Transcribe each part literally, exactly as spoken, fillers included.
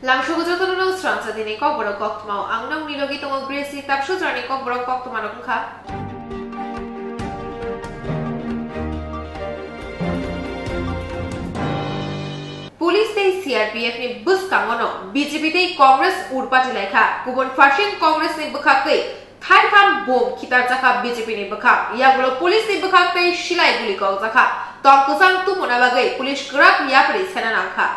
Langsugo jotono srangsa dini kokborok koktwmao. Ang nokni logi tongo Gracie, tapsujani kokborok koktwma rok wngkha. Police tei C R P F ni bwskango no B J P tei Congress urpati laikha. Kubun pharsing Congress ni bwkhak twi thaitham bom khitarjakha B J P ni bwkhak. Yagulo police ni bwkhak tei silai guli kokjakha. Tong kwchang tubuna bagwi police kwrak yapri sena nangkha.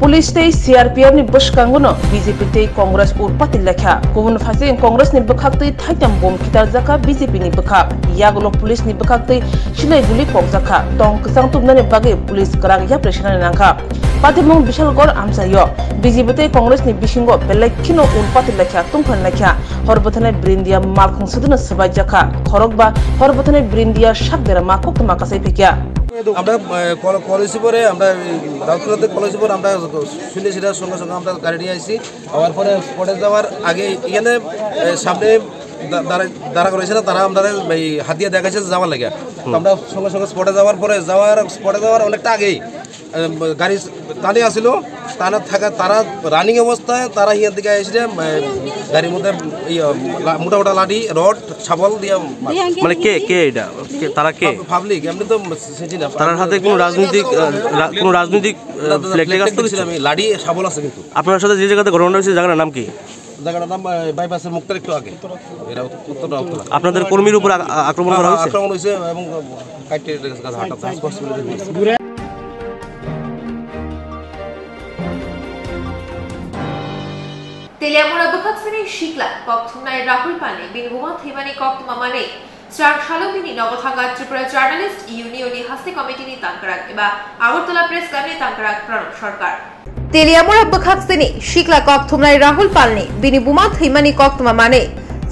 Police tei C R P F ni bwskango no B J P tei Congress urpati laikha. Kubun pharsing Congress ni bwkhak twi thaitham bom khitarjakha B J P ni bwkhak. Yagulo police ni bwkhak twi silai guli kokjakha. Tong kwchang tubunani bagwi police kwrak yapri sena nangkha. Patimung Bishalgarh amchaio B J P tei Congress ni bisingo belai kheno urpati laikha, tungphani laikha. Hor bwthanai brindia malkhung sudino swbaijak kha. Khorokba hor bwthanai brindia sak dera ma koktwma kasai phikya. আমরা, এ, call-, college উপরে আমরা, এই, রাউতকুলাতে কলেজ উপরে আমরা শুনে সেটা সঙ্গে সঙ্গে আমরা গাড়ি নিয়ে আসি। আবার পরে স্পটে যাওয়ার আগে এখানে, এ, সামনে দা-, দাঁড়া-, দাঁড়া করেছে না, তারা আমরা এই হাতিয়া দেখাইছে যাওয়ার লাগে। তো আমরা সঙ্গে সঙ্গে স্পটে যাওয়ার পরে, যাওয়ার, স্পটে যাওয়ার অনেকটা আগেই, এ, গাড়ি টানে আসিল, টানে থাকা তারা রানিং অবস্থায় তারা ইয়ার দিকে এসে, এ, গাড়ির মধ্যে ইয়ে, লা-, মোটা মোটা লাঠি, রড, শাবল দিয়ে মার-, মানে কে, কে এটা? কে, তারা কে? পাব-, পাবলিক, এমনি তো চিনি না। তার হাতে কোনো রাজনৈতিক, আহ, রা-, কোনো রাজনৈতিক, আহ, না, না, না, ফ্ল্যাগ ট্যাগ ফ্ল্যাগ আছে তো ট্যাগ কিছু? ছিল, আমি লাঠি, শাবল আছে কিন্তু। আপনার সাথে যে জায়গাতে ঘটনাটা হয়েছে, জায়গাটার নাম কি? জায়গাটার নাম, আহ, বাইপাসের মুখটার একটু আগে। এটা উত্তর, উত্তর রাউতলা। আপনাদের কর্মীর উপর আ-, আ-, আক্রমণ করা হ্যাঁ, হ্যাঁ, হয়েছে? আক্রমণ হয়েছে এবং কাটতে গেছে, হাতটা হসপিটালে নিয়ে গেছে। Teliamura bwkhaksani sikla kokthumnai Rahul Palni bini buma thwimani koktwma manwi srang salo bini nogo thangkha Tripura Journalist Union ni haste committee ni tangkrak eba Agartala Press Club ni tangkrak Pranab Sarkar. Teliamura bwkhaksani sikla kokthumnai Rahul Palni bini buma thwimani koktwma manwi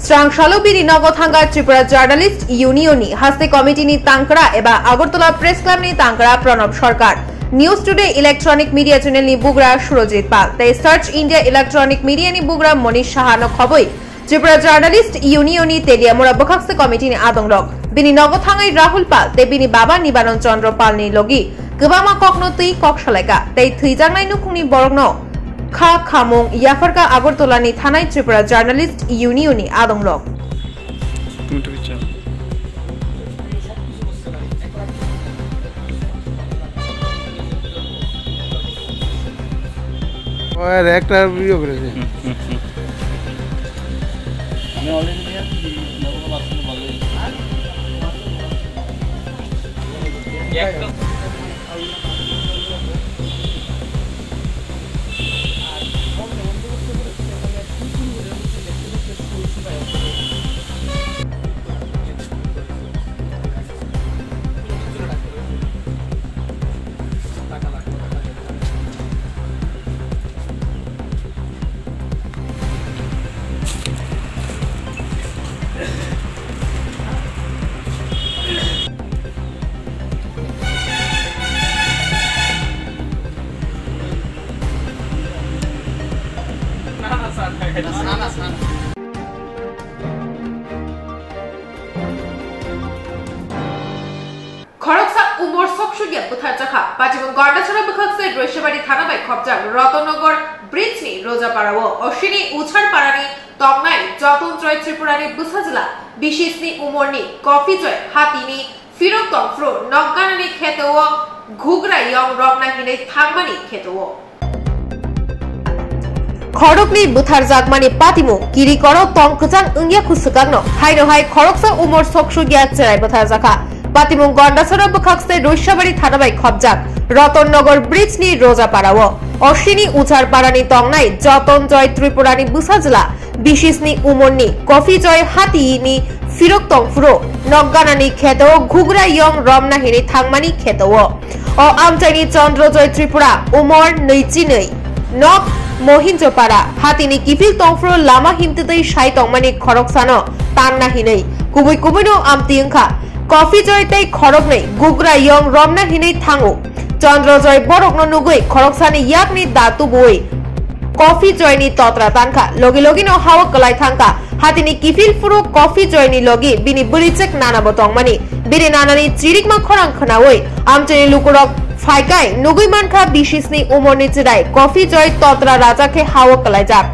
srang salo bini nogo thangkha Tripura Journalist Union ni haste committee ni tangkra eba Agartala Press Club ni tangkra Pranab Sarkar. News Today electronic media channel ni bugra Surojit Pal tei Search India electronic media ni bugra Monish Saha no khobwi Tripura Journalist Union ni Teliamura bwkhakse committee ni adongrok bini nogo thangwi Rahul Pal tei bini baba Nibaran Chandra Pal ni logi kwbangma kokno twi kok salaikha tei thwijaknai nukhungni borokno kha khamung yapharkha Agartala ni thanai Tripura Journalist Union ni adongrok. ওই একটা ইয়ে করেছে। Khoroksa umor soksugya bwtharjakha. Patimung Gandachara bwkhakse Roisabari thana bai khopjak Rotonnogor bridge ni Rojaparao Oshini Uchar parani tongnai Joton Joy Tripurani bwsajla bisisni umorni Kofi Joy hatini phirok tongphuru nokganani kheteo ghugra yong romna hinwi thangmani kheteo. Khoroknwi bwtharjakmani patimung kirikoro tong kwchang wngya khu swkangno, haino hai khoroksa umor soksugya cherai bwtharjakha. Patimung Gandachara bwkhakse Roisabari thana bai khopjak Rotonnogor bridge ni Rojaparao Oshini Uchar parani tongnai Joton Joy Tripurani bwsajla bisisni umorni Kofi Joy hatini phirok tongphuru nokganani kheteo ghugra yong romna hinwi thangmani kheteo. O amchaini Chandra Joy Tripura, umor nwichi nwi, nok Mohinjopara, hatini kiphil tongphuru lama himtwtwi sai tongmani khoroksano tanna hinwi kubui kubuino amtwi wngkha. Kofi Joy tei khoroknwi ghugra yong romna hinwi thango. Chandra Joy borokno nugwi khoroksani yakni da tubuwi Kofi Joyni totra tankha, logi logino hao kwlai thangkha. Hatini kiphil phuru Kofi Joyni logi bini bwrwichek nanabo tongmani. Bini nanani chirikma khorang khwnawi amchaini lukurok Phaikai nugwi mankha bisisni umorni chwrai Coffee Joy Totra Raja khe hao kwlaijak.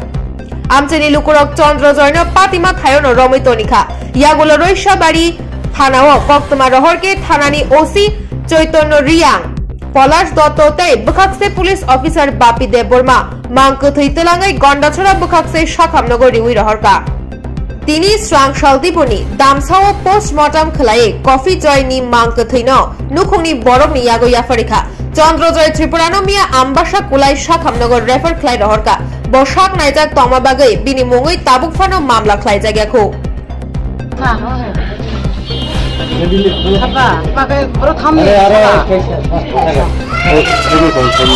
Amchaini lukurok Chandra Joyno patima thaiono romwi tonikha. Yagulo Roisabari thanao koktwma rohor khe thanani O C Chaitanyo Reang, Polash Dotto tei bwkhakse police officer Bapi Debbarma mang kwthwi twlangwi Gondachora bwkhakse sakhamnogo riwi rohorkha. Tini swrang sal diboni damsao postmortem khwlaiwi Coffee Joy ni mang kwthwino nukhungni borokni yago yapharikha. Chandra Joy Tripurano miya Ambasa Kulai sakhamnogo refer khlai rohorkha. Bo sak naijak tongma bagwi bini mungwi tabuk phano mamla khlaijak yakho. Sapa, sapa khe borok thamni sapa. Khebo tongthok.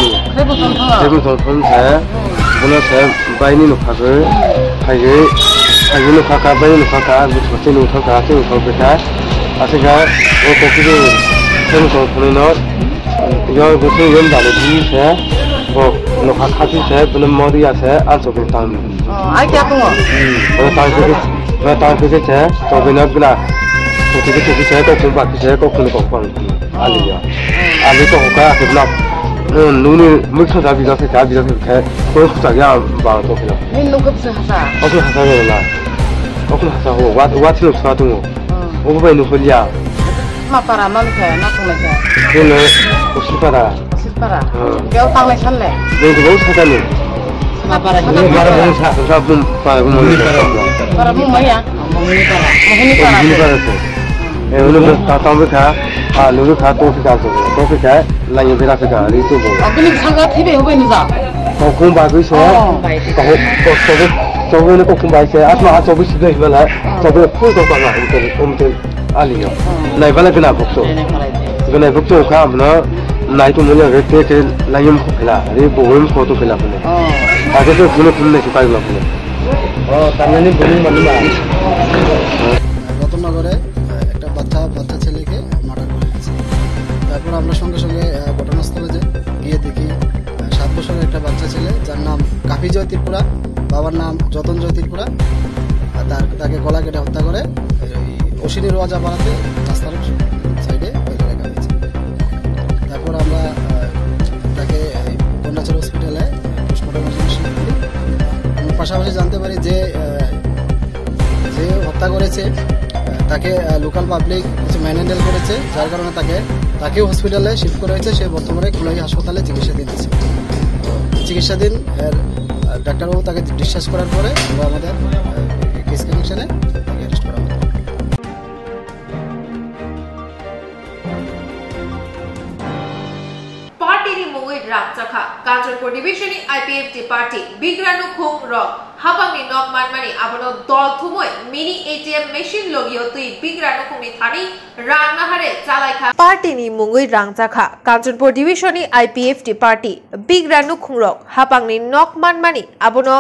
Khebo tongthok khe, bono se baini nokha khe, phaigwi, phaigwi nokha kha, baini nokha kha, bwswk se nokha kha, se nokha kha. Aswk kha, o kokti khebo tongthokno, yo bwswk yom dalo di se, bo nokha kha di se, bono mori ya se, aswk tang. Oh, ai kya tongo? Bono tang khe, bono tang khe se, to bini gla. Kutu kutu kisa kok kum bak kisa kok kum kok pang. Ali ya. Ali kok ka ke bla. Nuni mukha da bi da ka bi da ka. Ko kuta ya ba to kila. Ni nukap sa hasa. Aku hasa la. Aku hasa ho. Wat wat lo sa tungo. Obo bai nukul ya. Ma para man ka na kung ka. Kene usi para. Sipara. Hmm. Kau tang lai san le. Dei ko sa ta ni. Para para. Para para sa sa bum para bum. Para bum maya. Mohini para. Mohini para. Mohini para sa. Eh, ulu ta ta be kha. Ah, ulu kha to kha to. To kha lai be ra kha ri to bo. Aku ni sanga thibe hobe ni ja. Ko kum ba gui so. Oh. Ko ko to be to be ko kum ba se. Atma a to be si dei bala. To be ko ko ba. Um te. Aliyo. Nai bala gana bukto. Gana bukto kha abna nai to manya re te ke layum ko khela. Re bohum ko to khela bole. Age to kuno kun ne sipai bole. Oh, tanani bumi manma. রতননগরে, আহ, একটা বাচ্চা, বাচ্চা ছেলেকে মার্ডার করে দিয়েছে। তারপর আমরা সঙ্গে সঙ্গে, আহ, ঘটনাস্থলে যাই, গিয়ে দেখি, আহ, সাত বছরের একটা বাচ্চা ছেলে, যার নাম কাফি জয় ত্রিপুরা, বাবার নাম যতন জয় ত্রিপুরা। আর তার, তাকে গলা কেটে হত্যা করে এই অশ্বিনী রোয়াজা পাড়াতে রাস্তার সাইডে ফেলে রাখা হয়েছে। তারপর আমরা, আহ, তাকে এই গন্ডাছড়া হসপিটালে পোস্টমর্টমের জন্য শিফট করি। আমরা পাশাপাশি জানতে পারি যে, আহ, যে হত্যা করেছে, আহ, তাকে, আহ, লোকাল পাবলিক কিছু ম্যানহ্যান্ডেল করেছে, যার কারণে তাকে, তাকেও হসপিটালে শিফট করা হয়েছে। সে বর্তমানে কুলাই হাসপাতালে চিকিৎসাধীন আছে। তো চিকিৎসাধীন, এর, আহ, ডাক্তারবাবু তাকে ডিসচার্জ করার পরে আমরা আমাদের, আহ, কেস কমিশনে তাকে অ্যারেস্ট করা হবে। Party ni mungwi rang chakha. Kanchanpur Division ni I P F T party bigra nukhung rok hapang ni nok manmani abono dol thumui mini A T M machine logio twi bigra nukhung ni thani rang nahare chalai kha. Party ni mungwi rang chakha. Kanchanpur Division ni I P F T party bigra nukhung rok hapang ni nok manmani abono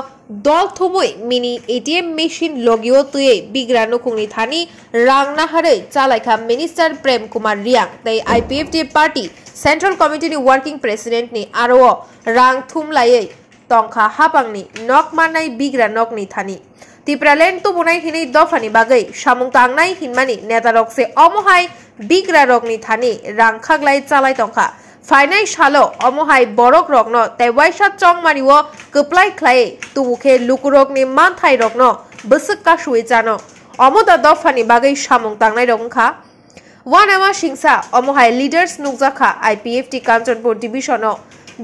dol thumui mini A T M machine logio twiwi bigra nukhungni thani rang naharwi chalaikha Minister Prem Kumar Reang tei I P F T party Central Committee ni Working President ni aro o rang thumlaiwi tongkha hapangni nok mannai bigra nokni thani. Tipraland tubunai hinwi dophani bagwi samung tangnai hinmani netarok se omo hai bigra rokni thani rang khaklai chalai tongkha. Phainai salo omo hai borok rokno tei waisa chongmani o kwplai khlai tubu khe lukurokni manthai rokno bwswk kasui chano. Omo da dophani bagwi samung tangnai rok wngkha. Wanama singsa omo hai leaders nukjakha I P F T Kanchanpur division o.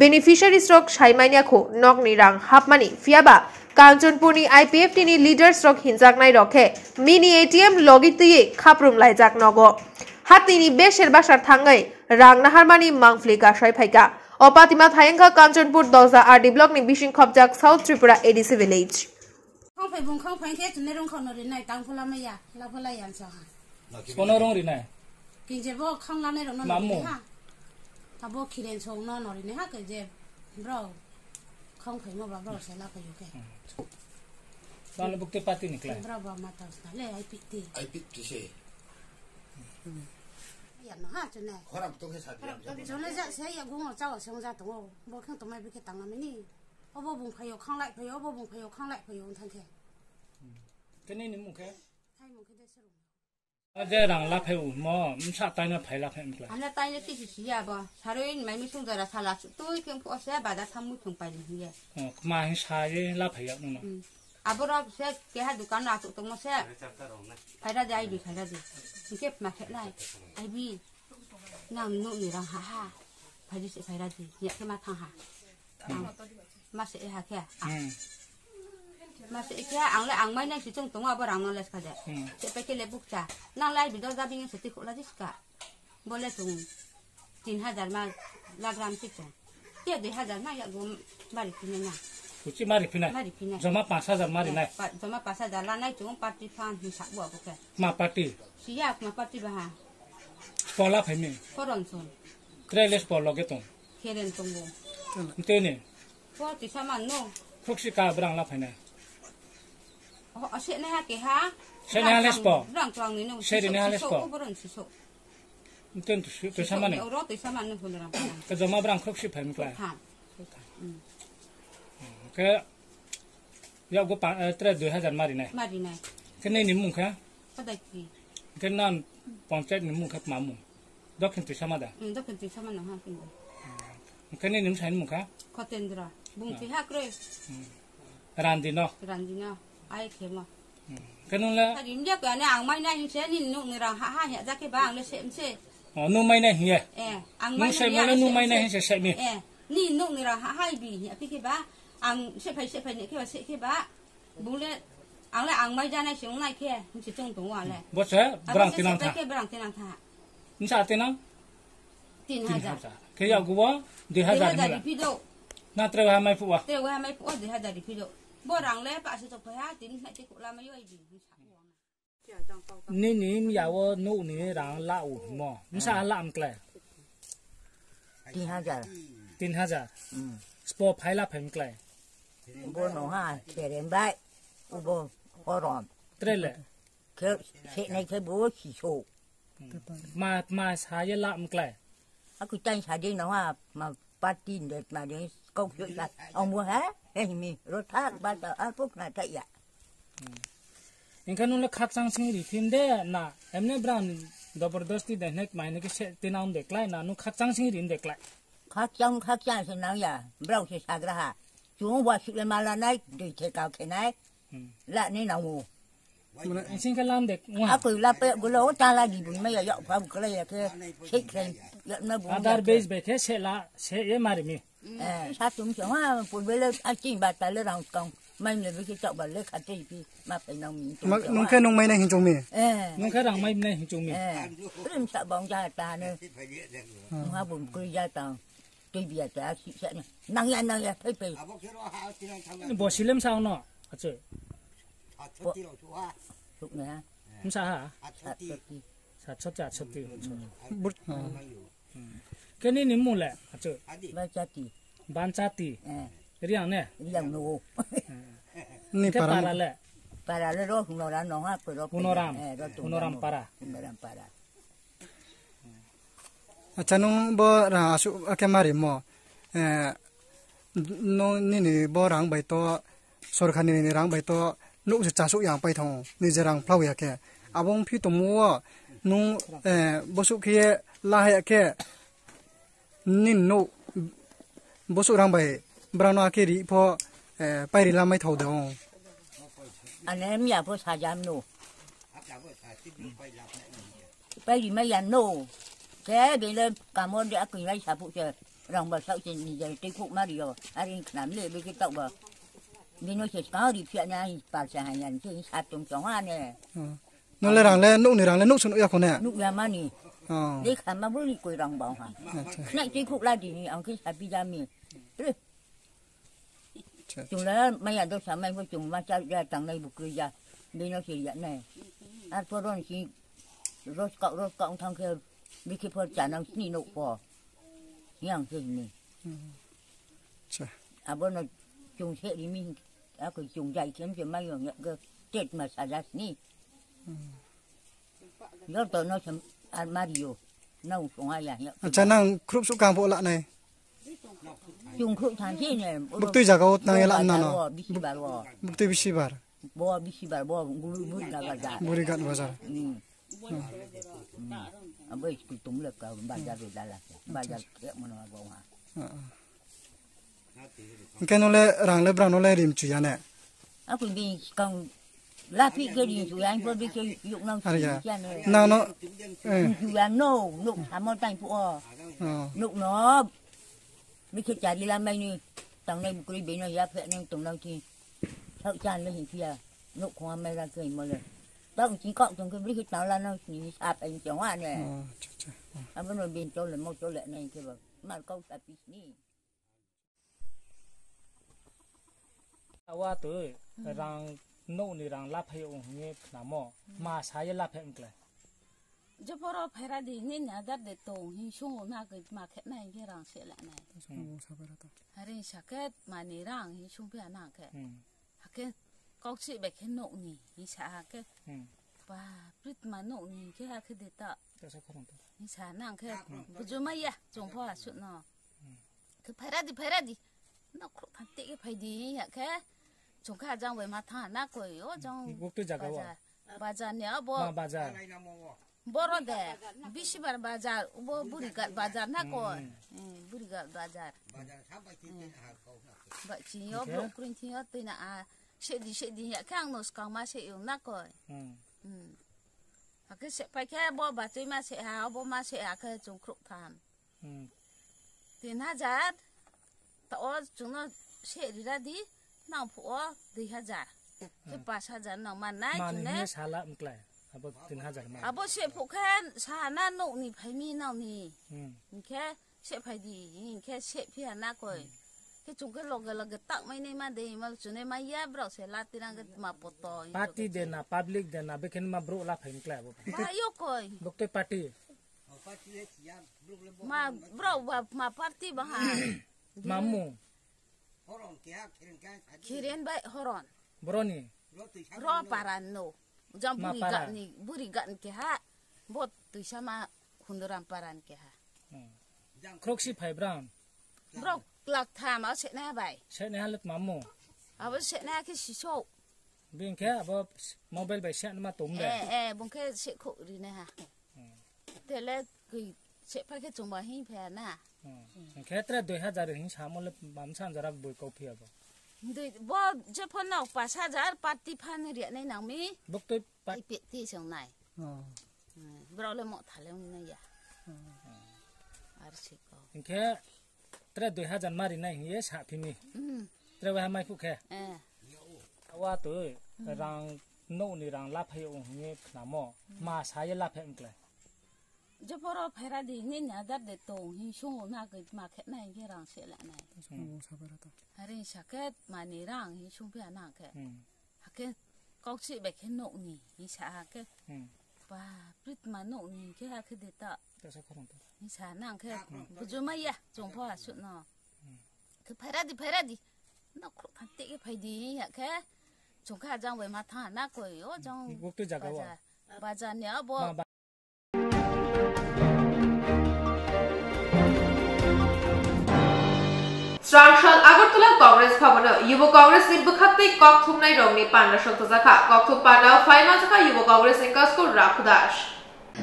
Beneficiaries rok saimanya khu nokni rang hapmani, phiyaba Kanchanpur ni I P F T ni leaders rok hinjaknai rok khe mini A T M logi twiwi khaprum laijak nogo. Hatini beser basar thangwi rang naharmani mangpli kasai phaikha. O patima thayengkha Kanchanpur Dosa R D block ni bising khopjak South Tripura A D C village. Khang phai bung khang phai khe chune rung khang no rinai tang phula maya la phula yan sa ha. Kono rung rinai? Kinje bo khang lanai rok no Mamu. Rinai ha. Abo khiren song no no rinai ha ke je bro. Khang phai mo ba bro se la phai ke. Bang bukte pati ni klai. Bro ba mata sna le I P T. I P T se. Ya no ha chune. Khorang to khe sa diam. Jone ja se ya gungo chao song ja tongo. Bo khang to mai bi khe tang mini. Obo bung phaio khang lai phaio, obo bung phaio khang lai phaio wng thang khe. Khe nini mung khe? Ai mung khe de serung. Je rang laphai u mo, msa taino phai laphai mkla. Ana taino tisi siya bo. Saroi ni mai misung jara sala tui khe pho se bada thamui thung pai ni hiye. Oh, kma hin sa ye laphai yak no. Hmm. Aboro se keha dukan no achuk tongmo se. Phaira de aibi phaira de. Hingke ma khe nai. Aibi. Nang nuk ni rang ha ha. Phaidi se phaira de. Yak khe ma thang ha. Hmm. Masa e ha khe. Hmm. Masa e khe ang le ang mai nai si chung tongo abo rang no les kha de. Hmm. Se pe khe le bukcha. Nang lai bi do ja bing se ti khula dis ka. Bole chung tin hajar ma lagram ti chung. Te dui hajar ma ya go mari pine na. Kuchi mari pine. Mari pine. Joma paanch hajar mari nai. Pa-, joma paanch hajar la nai chung party fan hin sa bo abo khe. Ma party. Siya ma party ba ha. Pola phaimi. Koron sun. Tre les polo ge tong. Keren tongo. Tene. Poti saman no. Khuk si ka brang la phaina. Oh, ase na ha ke ha. Se na les po. Brang twang ni no. Se na les po. Oboron si so. Ten tu, tu saman ne. Oro tu saman no hunra. Ke joma brang khuk si phaimi kla. Tham. Mm. Ke ya go pa, eh, tre dui hajar mari nai. Mari nai. Ke ne ni mung kha? Padai ki. Ke nan panchayat ni mung kha ma mung. Dokhin Tuisama da? Hmm, Dokhin Tuisama no ha pingo. Kani nim sain mukha? Khotendra. Bung Ah. Tuiha kroi. Hmm. Randi no? Randi no. Ai khemo. Hmm. Kanung la? Rimja ko ane ang mai na hin se ni nuk ni rang ha ha ya jake ba ang le se se. Oh, nu mai na hin ye? Eh, ang Nung mai na sai ya mole nu se mai na se. Hin se se mi? Eh, ni nuk ni rang ha ha bi ya pi ke ba ang se phai se phai ne ke ba se ke ba. Bung le, ang le ang mai janai se wngnai khe, nsi chwng tongo ang le. Bo se, abo brang se tinang se tha. Khe brang tinang tha. Nsa tinang? Tin hajar. Tin hajar. Khe ya gubo, dui hajar. Dui hajar hinwi la. Ripi do. Na tre wa mai phuwa. Tre wa mai phuwa, dui hajar ripi do. Bo rang le, pa se chok phai ha, tin hai te kula mai yoi di. Nini yawo nukni rang la u himo. Nsa la am klai. Tin hajar. Tin hajar. Hmm. Spo phaila phaim klai. Bono ha, serem bai. Ubo horom. Trele. Khe, se nai khe bo siso. Ma, ma sa ye la am klai. Aku tain sa de no ha, ma party de ma de kok so sa. Ong bo ha, eh mi, ro thak ba ta, a pok na ta ya. Engkha nung le khakchang sing ri phin de na, emne bran dobordosti de hnek mai hnek se tinang de klai na, nung khakchang sing ri de klai. Khakchang, khakchang se nang ya, brau se sagra ha. Chung wa sik le mala nai, dui the ka khe nai. Hmm. La ni nang u. Mane sing khe lam de, wa. Aku la pe gulo ta la di bun me ya, ya pa bu kle ya khe, se khe, ya na bu. Other ya khe. Base be khe se la, se ye mari mi. Eh, sa tum se wa, pur bele a ching ba ta le rang kong. Mai le bisi chok ba le kha te pi ma pe nang mi. Ma, nung khe nung mai nai hin chong mi? Eh. Nung khe rang mai nai hin chong mi? Eh. Rim sa bong ja ta ne. Hmm. Nung ha bum kri ja ta. Tui bia ta si sa ne. Nang ya, nang ya, phai phai. Bo silem sa no. Achu. Bo. Suk ne ha. Msa ha. Sat sati. Sat sati, at sati. Bur-, hmm. Keni ni mung le, achu. Ba chati. Banchati. Eh. Riang ne? Riang no. Ni Ke para para le? Para le ro Hunoram no ha ko ro. Hunoram. Eh, ro tu Hunoram no. Para. Hunoram para. Acha nung bo ra asu ake mari mo. Eh, no nini bo rang bai to sorkar ni rang bai to nuk se chasuk yang pai thong ni je rang plau ya khe. Abong phi tomo nung, eh, bosuk khe la ya khe. Nin no bosok rang bai brano akhe ri pho, eh, pairi lamai thau de ong. Ane miya pho sajam no. Pairi maya no. Ke bele kamor de akui lai sapu se rang ba sau se ni jai te khuk mari yo. Ari khnam le be ke tau ba. Bino se kari phia na hi par sa han yan se sa tum chong ane. Hmm. Nole rang le, nukni rang le, nuk sunu yakho ne? Nuk ya mani. Oh. Dei kha ma buri koi rang bang ha. Acha. Khnai tei khuk la dini, ang khe sapi jami. Acha, acha. Chung la maya do samai bo chung ma cha ya tang nai bukri ya. Bino se ya nai. Ar poron si ros ka, ros ka ong thang khe bikhi por cha nang sini nuk po. Yang se ni. Hmm. Acha. Abono chung se ri mi, ako chung jai khem se mai yong ya ke tet ma sa jas ni. Hmm. Yor to no sem ar Mario. Na u song ya ya. Acha, nang khrup su kang pho la nai? Chung khrup than se ne. Buk tui jaga ot nang ya la na no. Bisi bar wo. Buk tui bisi bar. Bo bisi bar bo guru buri ga ga ja. Buri ga bazar. Hmm. Hmm. Abo school tum le ka bazar ro dala ke. Bazar ke mono abo ha. Ah, ah. Hingke nole rang le brang nole rim chuya ne? Aku di kang lapi ke rim chuya, ang po di ke yuk nang Ari ya. Chuya ne. Nang no, eh. Chuya no, nuk amo tang pu o. Oh. Nuk no. Bikhe chari lamai ni tangnai bukri bino ya phe nang tongnang chi. Thak chan le hin chia. Nuk khong amai la ke mo le. Tang chi kok tong ke bikhe tang la nang ni sap en chong wa ne. Oh, acha, acha. Oh. Abo no bin to le mo to le nang ke ba. Mar kau sa pis ni. Awa twi rang nuk ni rang laphai ong hwnwi khnamo. Ma sa ye laphai wngkle. Jeporo phaira di, nini adar de tong, hin sungo na koi ma khe na hingke rang se la nai. Sungo sa phaira to. Hari sa khe mani rang hin sung phi ana khe. Hmm. Hake kok si be khe nok ni, hin sa ha khe. Hmm. Ba, prit ma nok ni khe ha khe de ta. Ta sa khorang ta. Hin sa na khe, buju ma ya, chung pho ha su no. Hmm. Khe phaira di, phaira di. Nok khro phan te khe phai di, ya khe. Chung kha jang bai ma tha na koi, o jang. Buk tu jaga wa. Bazar. Bazar ni abo. Ma bazar. Boro de, bisibar bazar, ubo Burigat bazar na koi. Hmm. Hmm, Burigat bazar. Bazar sa bai tin tin ha kau na. Ba chi yo bro kring chi yo tina a, se di, se di ya kang no skang ma se yung na koi. Hmm. Hmm. Hake se pai khe bo ba tui ma se ha, bo ma se ha khe chung khruk tham. Hmm. Tin hajar, ta o chwngno se rira di, nang phu o dui hajar. Khe hmm. Pas hajar nang man nai mani chwngno. Hwnwi sala wngklai, abo tin hajar man. Abo se phu khe sana nokni phaimi nangni. Hmm. Hwnkhe se phai di, hwnkhe se phiya na koi. Hmm. Khe chwng khe loge loge tak mai nai ma de, mal chune ma ya brok se la tirang khe ma poto. Party de na, public de na, bekhen ma bro la phai wngklai abo. Ba yo koi. Bok tei party. Ma, bro, ba, ma party ba ha. Mamu. Khiren bai horon. Boroni. Ro paran no. Jam ma buri para. Gatni, buri gatni ke ha. Bot tuisa ma hunduram paran ke ha. Hmm. Kroksi phai bram. Bro, klak tham, a se na bai. Se na halat mamu. Abo se na ke siso. Bingke abo mobile bai se ma tum de. Eh, eh, bungke se kho ri na ha. Hmm. Tele koi se pha khe chungba hin pha na. Hmm. Khe tre dui hajar hin samo le mam san jara boi kau phi abo. Dui bo je phone no pas hajar party phan ri nai nang mi. Bok toi pa- Ai pe ti song nai. Oh. Hmm, bro le mo thale ung nai ya. Oh. Ar se kau. Khe tre dui hajar mari nai hin ye sa phi mi. Hmm. Tre wa mai phu khe. Eh. Wa tu rang no ni rang la phai ung hin ye khnamo. Hmm. Ma sa ye la phai ung kle. Jeporo phaira di, nini adar de tong, hin sungo na koi ma khe na hingke rang se la nai. Sungo sa phaira to. Hari sa khe mani rang hin sung phi na khe. Hmm. Hake kok si be khe nok ni, hin sa ha khe. Hmm. Ba, prit ma nok ni khe ha khe de ta. Ta sa khorang ta. Hin sa na khe, buju ma ya, chung pho ha su no. Hmm. Khe phaira di, phaira di. Nok khro phan te khe phai di, ya khe. Chung kha jang bai ma tha na koi, o jang. Buk tu jaga wa. Bazar. Bazar ni abo. Ma ba- Srangkhal Agartala Congress Bhabono Yubo Congress ni bwkhaktwi kok thumnai rokni panda songthojakha. Kok thum panda o phai manjakha Yubo Congress ni Kaskur Rakhu Das.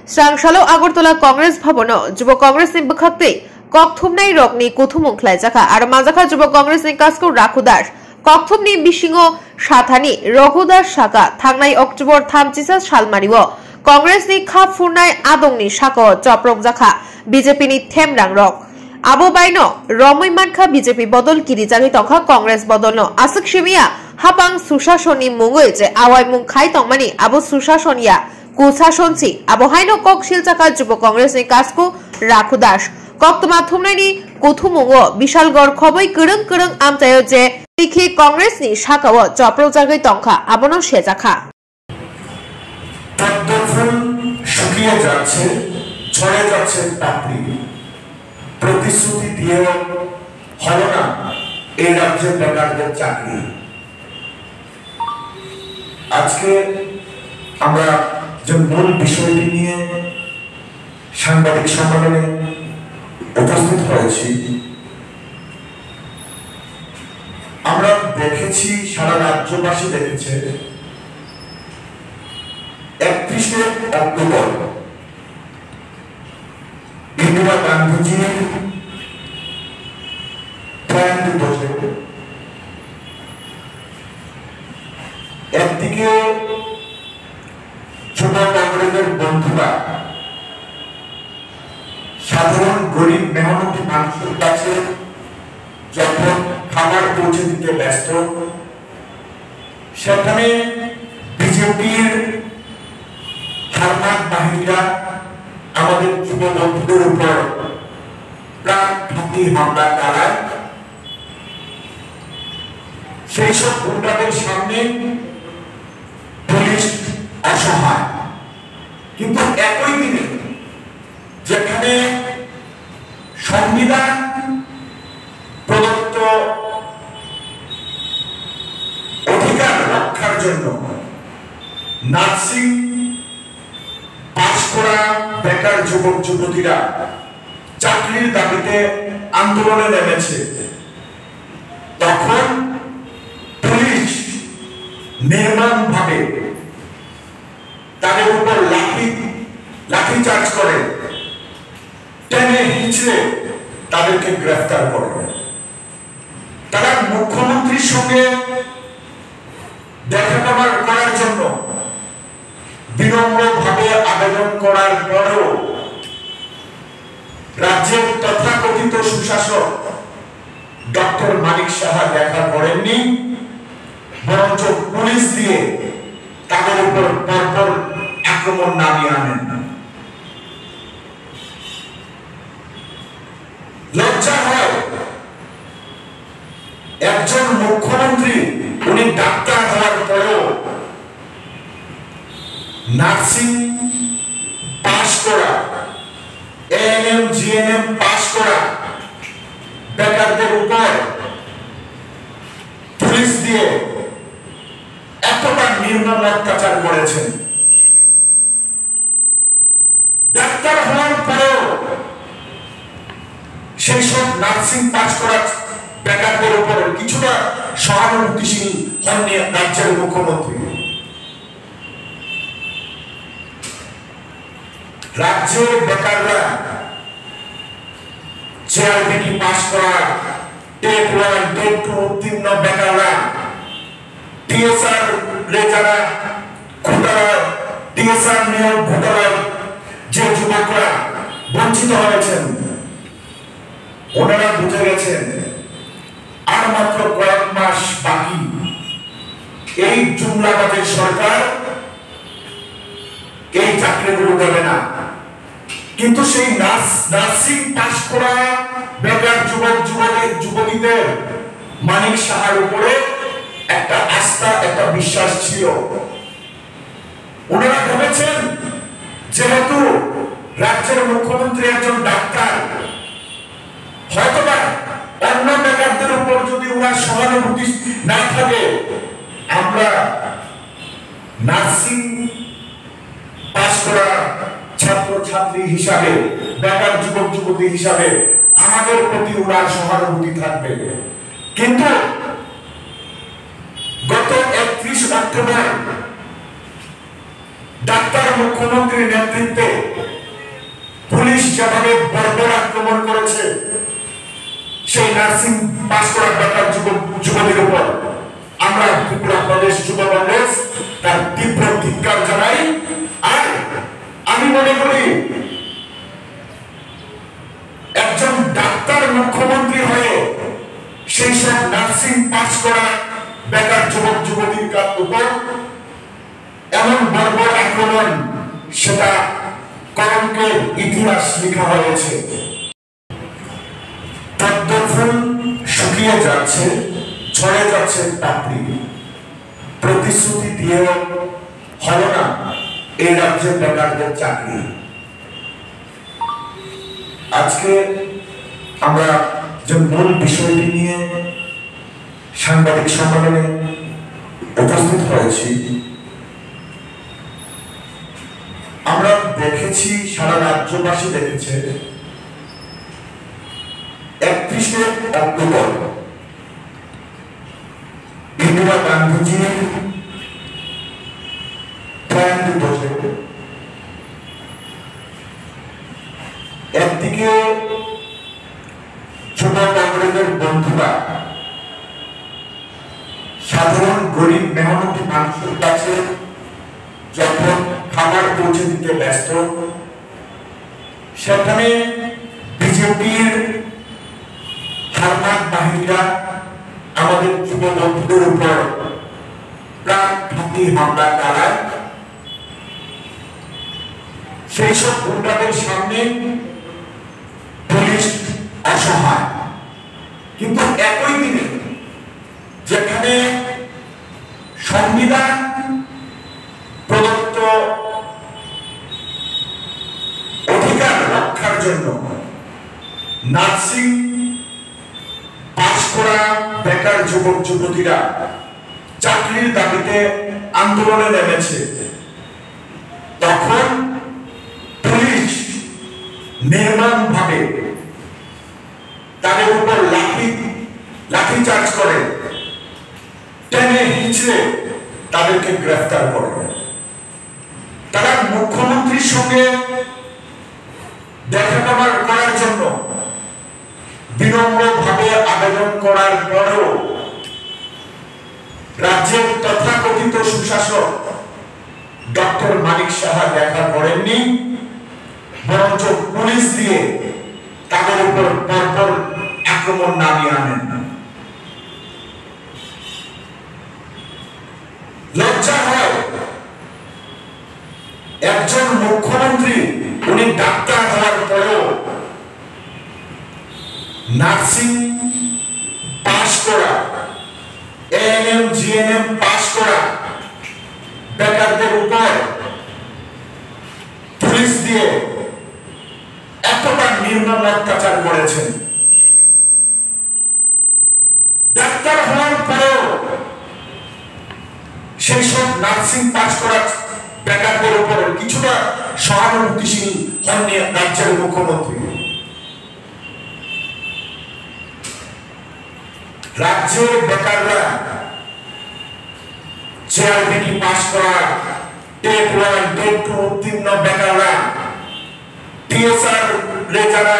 Srangkhalo Agartala Congress Bhabono Yubo Congress ni bwkhaktwi kok thumnai rokni kuthumung khlaijakha. Aro manjakha Yubo Congress ni Kaskur Rakhu Das. Kokthumni bisingo sathani Raghu Das saka thangnai October thamchisa salmario Congress ni kha phurnai adongni sakao choprokjakha B J P ni themrang rok. Abo baino romwi mankha B J P bodol kirijagwi tongkha Congress bodolno. Aswk simiya hapang susasonni mungwi je awaimung khai tongmani abo susason ya kusason si. Abo haino kok silchakha Jubo Congress ni Kasku Rakhu Das. Koktwma thumnaini kuthumungo Bishalgarh khoboi kwrwng kwrwng amchaio je twi khe Congress ni sakao choprojagwi tongkha, abono sejakha. পদ্ম ফুল শুকিয়ে যাচ্ছে, ঝরে যাচ্ছে পাপড়ি। প্রতিশ্রুতি দিয়েও হলো না এই রাজ্যের বেকারদের চাকরি। আজকে আমরা যে মূল বিষয়টি নিয়ে সাংবাদিক সম্মেলনে উপস্থিত হয়েছি, আমরা দেখেছি, সারা রাজ্যবাসী দেখেছে, একত্রিশ অক্টোবর, ইন্দিরা গান্ধীজির প্রয়াণ দিবসে একদিকে যুব কংগ্রেসের বন্ধুরা সাধারণ গরিব মেহনতি মানুষের কাছে যখন খাবার পৌঁছে দিতে ব্যস্ত, সেখানে বিজেপির হারমাত বাহিনীরা আমাদের যুব বন্ধুদের উপর প্রাণঘাতী হামলা চালায়। সেই সব গুন্ডাদের সামনে পুলিশ অসহায়। কিন্তু একই দিনে যেখানে সংবিধান প্রদত্ত অধিকার রক্ষার জন্য নার্সিং পাশ করা বেকার যুবক যুবতীরা চাকরির দাবিতে আন্দোলনে নেমেছে, তখন পুলিশ নির্মমভাবে তাদের উপর লাঠি, লাঠি চার্জ করে, টেনে হিঁচড়ে তাদেরকে গ্রেফতার করে। তারা মুখ্যমন্ত্রীর সঙ্গে দেখা করার, করার জন্য বিনম্রভাবে আবেদন করার পরেও রাজ্যের তথাকথিত সুশাসক ডক্টর মানিক সাহা দেখা করেননি, বরঞ্চ পুলিশ দিয়ে তাদের উপর পরপর আক্রমণ নামিয়ে আনেন। লজ্জা হয়, একজন মুখ্যমন্ত্রী, উনি ডাক্তার হওয়ার পরেও নার্সিং পাশ করা, এএনএম, জিএনএম পাশ করা বেকারদের উপর পুলিশ দিয়ে এতটা নির্মম অত্যাচার করেছেন। ডাক্তার হওয়ার পরেও সেই সব নার্সিং পাশ করা বেকারদের উপর কিছুটা সহানুভূতিশীল হননি রাজ্যের মুখ্যমন্ত্রী। রাজ্যের বেকাররা, জেআরবিটি পাশ করা, টেট ওয়ান, টেট টু উত্তীর্ণ বেকাররা, টিএসআর রে যারা ঘোটালা, টিএসআর নিয়োগ ঘোটালার যে যুবকরা বঞ্চিত হয়েছেন, ওনারা বুঝে গেছেন আর মাত্র কয়েক মাস বাকি। এই জুমলাবাজের সরকার এই চাকরিগুলো দেবে না। কিন্তু সেই নার্স, নার্সিং পাশ করা বেকার যুবক যুবতী, যুবতীদের মানিক সাহার উপরে একটা আস্থা, একটা বিশ্বাস ছিল। ওনারা ভেবেছেন, যেহেতু রাজ্যের মুখ্যমন্ত্রী একজন ডাক্তার, হয়তোবা অন্য বেকারদের উপর যদি ওনার সহানুভূতি না থাকে, আমরা নার্সিং পাশ করা ছাত্র ছাত্রী হিসাবে, বেকার যুবক যুবতী হিসাবে আমাদের প্রতি ওনার সহানুভূতি থাকবে। কিন্তু গত একত্রিশ অক্টোবর ডাক্তার মুখ্যমন্ত্রীর নেতৃত্বে পুলিশ যেভাবে বর্বর আক্রমণ করেছে সেই নার্সিং পাশ করা বেকার যুবক যুবতীর উপর, আমরা ত্রিপুরা প্রদেশ যুব কংগ্রেস তার তীব্র ধিক্কার জানাই। আর আমি মনে করি, একজন ডাক্তার মুখ্যমন্ত্রী হয়ে সেই সব নার্সিং পাশ করা বেকার যুবক যুবতীর কা-, উপর এমন বর্বর আক্রমণ, সেটা কলঙ্কের ইতিহাস লেখা হয়েছে। পদ্ম ফুল শুকিয়ে যাচ্ছে, ঝরে যাচ্ছে পাপড়ি। প্রতিশ্রুতি দিয়েও হলো না এই রাজ্যের বেকারদের চাকরি। আজকে আমরা যে মূল বিষয়টি নিয়ে সাংবাদিক সম্মেলনে উপস্থিত হয়েছি, আমরা দেখেছি, সারা রাজ্যবাসী দেখেছে, একত্রিশে অক্টোবর ইন্দিরা গান্ধীজির প্রয়াণ দিবসে প্রিয় যুব কংগ্রেসের বন্ধুরা, সাধারণ গরিব মেহনতি মানুষের কাছে যখন খাবার পৌঁছে দিতে ব্যস্ত, সেখানে বিজেপির হারমাত বাহিনীরা আমাদের যুব বন্ধুদের উপর প্রাণঘাতী হামলা চালায়। সেই সব গুন্ডাদের সামনে পুলিশ অসহায়। কিন্তু একই দিনে যেখানে সংবিধান প্রদত্ত অধিকার রক্ষার জন্য নার্সিং পাশ করা বেকার যুবক যুবতীরা চাকরির দাবিতে আন্দোলনে নেমেছে, তখন পুলিশ নির্মমভাবে তাদের উপর লাঠি লাঠি চার্জ করে, টেনে হিচড়ে তাদেরকে গ্রেফতার করে। তারা মুখ্যমন্ত্রীর সঙ্গে দেখা করার করার জন্য বিনম্রভাবে আবেদন করার পরেও রাজ্যের তথাকথিত সুশাসক ডক্টর মানিক সাহা দেখা করেননি, বরঞ্চ পুলিশ দিয়ে তাদের উপর পরপর আক্রমণ নামিয়ে আনেন। লজ্জা হয়, একজন মুখ্যমন্ত্রী, উনি ডাক্তার হওয়ার পরেও নার্সিং পাশ করা, এএনএম জিএনএম পাশ করা বেকারদের উপর পুলিশ দিয়ে এতটা নির্মম অত্যাচার করেছেন। ডাক্তার হওয়ার পরেও সেই সব নার্সিং পাশ করা বেকারদের উপর কিছুটা সহানুভূতিশীল হননি রাজ্যের মুখ্যমন্ত্রী। রাজ্যের বেকাররা জেআরবিটি পাশ করা, টেট ওয়ান, টেট টু উত্তীর্ণ বেকাররা, টিএসআর রে যারা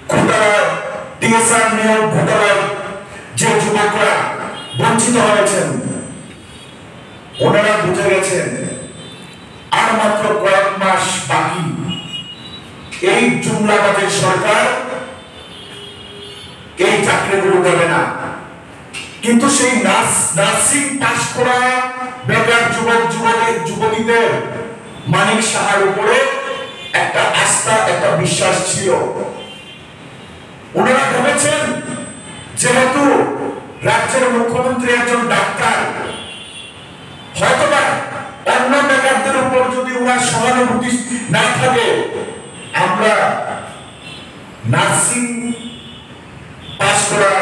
ঘোটালা, টিএসআর নিয়োগ ঘোটালার যে যুবকরা বঞ্চিত হয়েছেন, ওনারা বুঝে গেছেন আর মাত্র কয়েক মাস বাকি। এই জুমলাবাজের সরকার এই চাকরিগুলো দেবে না। কিন্তু সেই নার্স নার্সিং পাশ করা বেকার যুবক যুবতী যুবতীদের মানিক সাহার উপরে একটা আস্থা, একটা বিশ্বাস ছিল। ওনারা ভেবেছেন, যেহেতু রাজ্যের মুখ্যমন্ত্রী একজন ডাক্তার, হয়তোবা অন্য বেকারদের উপর যদি ওনার সহানুভূতি না থাকে, আমরা নার্সিং পাশ করা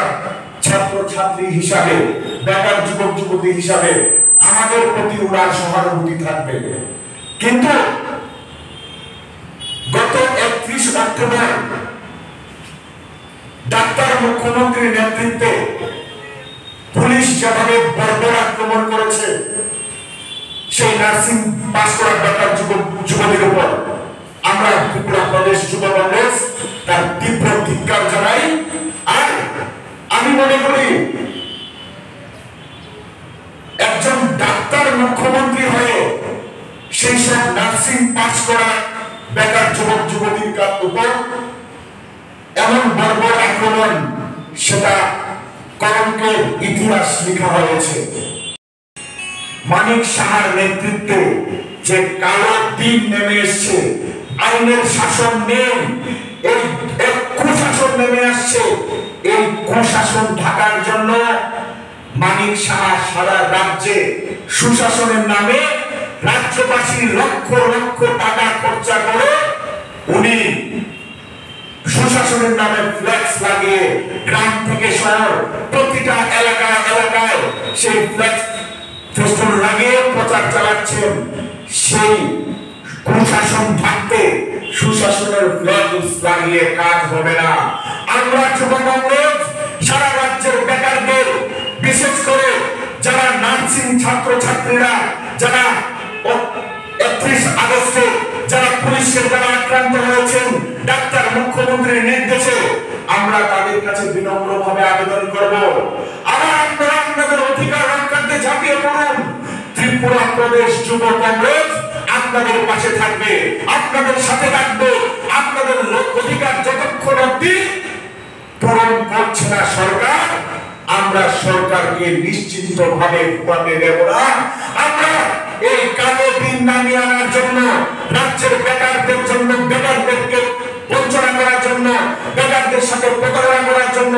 ছাত্র ছাত্রী হিসাবে, বেকার যুবক যুবতী হিসাবে আমাদের প্রতি ওনার সহানুভূতি থাকবে। কিন্তু গত একত্রিশ অক্টোবর ডাক্তার মুখ্যমন্ত্রীর নেতৃত্বে পুলিশ যেভাবে বর্বর আক্রমণ করেছে সেই নার্সিং পাশ করা বেকার যুবক যুবতীর উপর, আমরা ত্রিপুরা প্রদেশ যুব কংগ্রেস তার তীব্র ধিক্কার জানাই। আর আমি মনে করি, একজন ডাক্তার মুখ্যমন্ত্রী হয়ে সেই সব নার্সিং পাশ করা বেকার যুবক যুবতীর কা-, উপর এমন বর্বর আক্রমণ, সেটা কলঙ্কের ইতিহাস লেখা হয়েছে। মানিক সাহার নেতৃত্বে যে কালো দিন নেমে এসছে, আইনের শাসন নেই, এই এক কুশাসন নেমে আসছে। এই কুশাসন ঢাকার জন্য মানিক সাহা সারা রাজ্যে সুশাসনের নামে রাজ্যবাসী লক্ষ লক্ষ টাকা খরচা করে উনি সুশাসনের নামে ফ্লেক্স লাগিয়ে গ্রাম থেকে শহর প্রতিটা এলাকা এলাকায় সেই ফ্লেক্স ফেস্টুন লাগিয়ে প্রচার চালাচ্ছেন। সেই কুশাসন থাকতে সুশাসনের ফ্লেক্স লাগিয়ে কাজ হবে না। আমরা যুব কংগ্রেস সারা রাজ্যের বেকারদের, বিশেষ করে যারা নার্সিং ছাত্রছাত্রীরা, যারা অ-, একত্রিশ আগস্টে যারা পুলিশের দ্বারা আক্রান্ত হয়েছেন ডাক্তার মুখ্যমন্ত্রীর নির্দেশে, আমরা তাদের কাছে বিনম্রভাবে আবেদন করব, আবার আপনারা আপনাদের অধিকার রক্ষার্থে ঝাঁপিয়ে পড়ুন। ত্রিপুরা প্রদেশ যুব কংগ্রেস আপনাদের পাশে থাকবে, আপনাদের সাথে থাকবে। আপনাদের লো-, অধিকার যতক্ষণ অবধি পূরণ করছে না সরকার, আমরা সরকারকে নিশ্চিন্তভাবে ঘুমাতে দেব না। আমরা এই কালো দিন নামিয়ে আনার জন্য, রাজ্যের বেকারদের জন্য, বেকারদেরকে বঞ্চনা করার জন্য, বেকারদের সাথে প্রতারণা করার জন্য,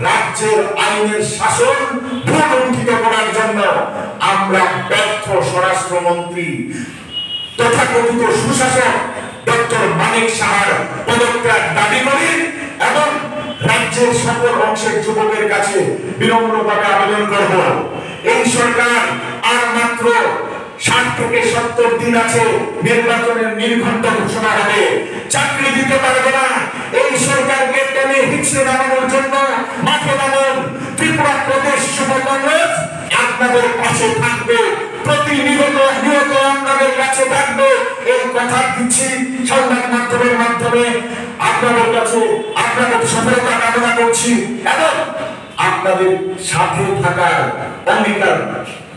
রাজ্যের আইনের শাসন ভূলুণ্ঠিত করার জন্য আমরা ব্যর্থ স্বরাষ্ট্রমন্ত্রী তথাকথিত সুশাসক ডক্টর মানিক সাহার পদত্যাগ দাবি করি এবং রাজ্যের সকল অংশের যুবকের কাছে বিনম্রভাবে আবেদন করব, এই সরকার আর মাত্র ষাট থেকে সত্তর দিন আছে, নির্বাচনের নির্ঘণ্ট ঘোষণা হবে। চাকরি দিতে পারবে না, এই সরকারকে টেনে হিচড়ে নামানোর জন্য মাঠে নামুন। ত্রিপুরা প্রদেশ যুব কংগ্রেস আপনাদের পাশে থাকবে, প্রতিনিয়ত নিয়ত আপনাদের কাছে থাকবে, এই কথা দিচ্ছি। সংবাদ মাধ্যমের মাধ্যমে আপনাদের কাছে আপনাদের সফলতা কামনা করছি এবং আপনাদের সাথে থাকার অঙ্গীকার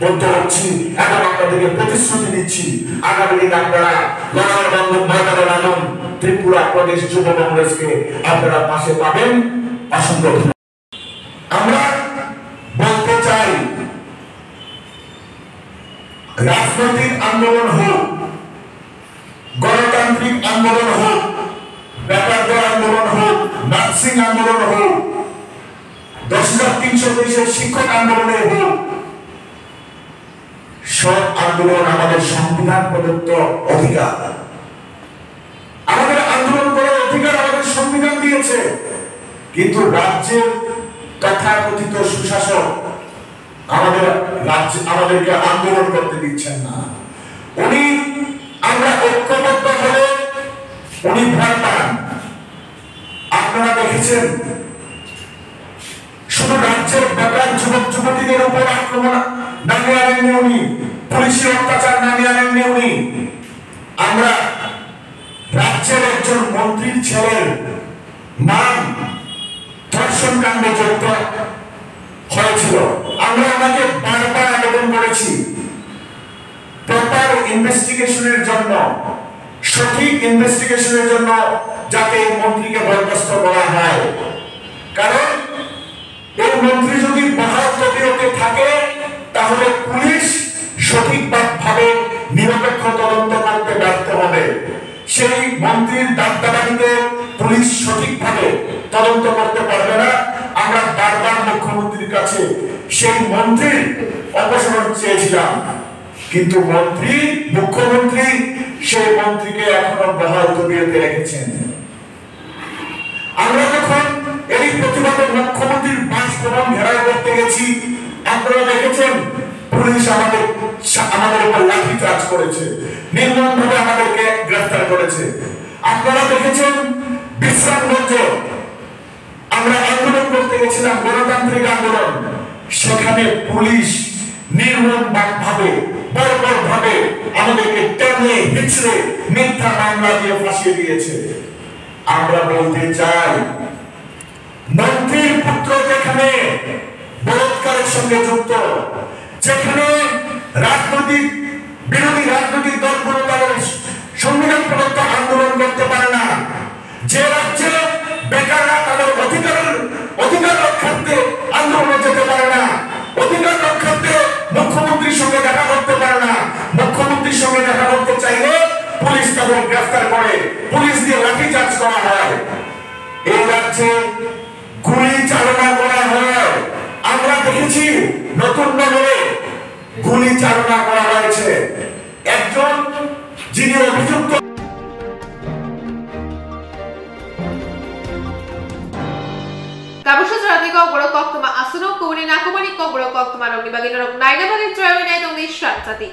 বদ্ধ হচ্ছি এবং আপনাদেরকে প্রতিশ্রুতি দিচ্ছি, আগামী দিন আপনারা লড়াইয়ের ময়দানে নামুন, ত্রিপুরা প্রদেশ যুব কংগ্রেসকে আপনারা পাশে পাবেন। অসংখ্য ধন্যবাদ। আমরা বলতে চাই, রাজনৈতিক আন্দোলন হোক, গণতান্ত্রিক আন্দোলন হোক, বেকারদের আন্দোলন হোক, নার্সিং আন্দোলন হোক, দশ হাজার তিনশো তেইশের শিক্ষক আন্দোলনে হোক, সব আন্দোলন আমাদের সংবিধান প্রদত্ত অধিকার। আমাদের আন্দোলন করার অধিকার আমাদের সংবিধান দিয়েছে, কিন্তু রাজ্যের তথাকথিত সুশাসক আমাদের রাজ্যে, আমাদেরকে আন্দোলন করতে দিচ্ছেন না। উনি, আমরা ঐক্যবদ্ধ হলে উনি ভয় পান। আপনারা দেখেছেন, শুধু রাজ্যের বেকার যুবক যুবতীদের উপর আক্রমণ নামিয়ে আনেননি উনি, পুলিশি অত্যাচার নামিয়ে আনেননি উনি। আমরা রাজ্যের একজন মন্ত্রীর ছেলের নাম ধর্ষণ কাণ্ডে জড়িত হয়েছিল। আমরা ওনাকে বারবার আবেদন করেছি প্রপার ইনভেস্টিগেশনের জন্য, সঠিক ইনভেস্টিগেশনের জন্য, যাতে এই মন্ত্রীকে বরখাস্ত করা হয়। কারণ এই মন্ত্রী যদি বহাল তবিয়তে থাকে, তাহলে পুলিশ সঠিকভাবে নিরপেক্ষ তদন্ত করতে ব্যর্থ হবে। সেই মন্ত্রীর দাবদাবানিতে পুলিশ সঠিকভাবে তদন্ত করতে পারবে না। আমরা বারবার মুখ্যমন্ত্রীর কাছে সেই মন্ত্রীর অপসারণ চেয়েছিলাম, কিন্তু মন্ত্রী, মুখ্যমন্ত্রী সেই মন্ত্রীকে এখনো বহাল তবিয়তে রেখেছেন। আমরা যখন এই প্রতিবাদে মুখ্যমন্ত্রীর বাসভবন ঘেরাও করতে গেছি, আপনারা দেখেছেন পুলিশ আমাদের সা-, আমাদের উপর লাঠি চার্জ করেছে, নির্মমভাবে আমাদেরকে গ্রেফতার করেছে। আপনারা দেখেছেন বিশ্রামগঞ্জে আমরা আন্দোলন করতে গেছিলাম, গণতান্ত্রিক আন্দোলন, সেখানে পুলিশ নির্মমভাবে, বর্বরভাবে আমাদেরকে টেনে হিচড়ে মিথ্যা মামলা দিয়ে ফাঁসিয়ে দিয়েছে। আমরা বলতে চাই, মন্ত্রীর পুত্র যেখানে বলাৎকারের সঙ্গে যুক্ত, যেখানে রাজনৈতিক, বিরোধী রাজনৈতিক দলগুলো তাদের সংবিধান প্রদত্ত আন্দোলন করতে পারে না, যে রাজ্যে বেকাররা তাদের অধিকারের, অধিকার রক্ষার্থে আন্দোলনে যেতে পারে না, অধিকার রক্ষার্থে মুখ্যমন্ত্রীর সঙ্গে দেখা করতে পারে না, মুখ্যমন্ত্রীর সঙ্গে দেখা করতে চাইলে পুলিশ তাদের গ্রেফতার করে, পুলিশ দিয়ে লাঠিচার্জ করা হয়। এই রাজ্যে গুলি চালনা করা হয়। আমরা দেখেছি নতুন নগরে গুলি চালনা করা হয়েছে। একজন যিনি অভিযুক্ত Kabusha jora tei kokborok koktwma aswk no kubuni nakumani kokborok koktwma rokni bagwi norok naina bagwi chwrawi nai tongdi Srang Chati.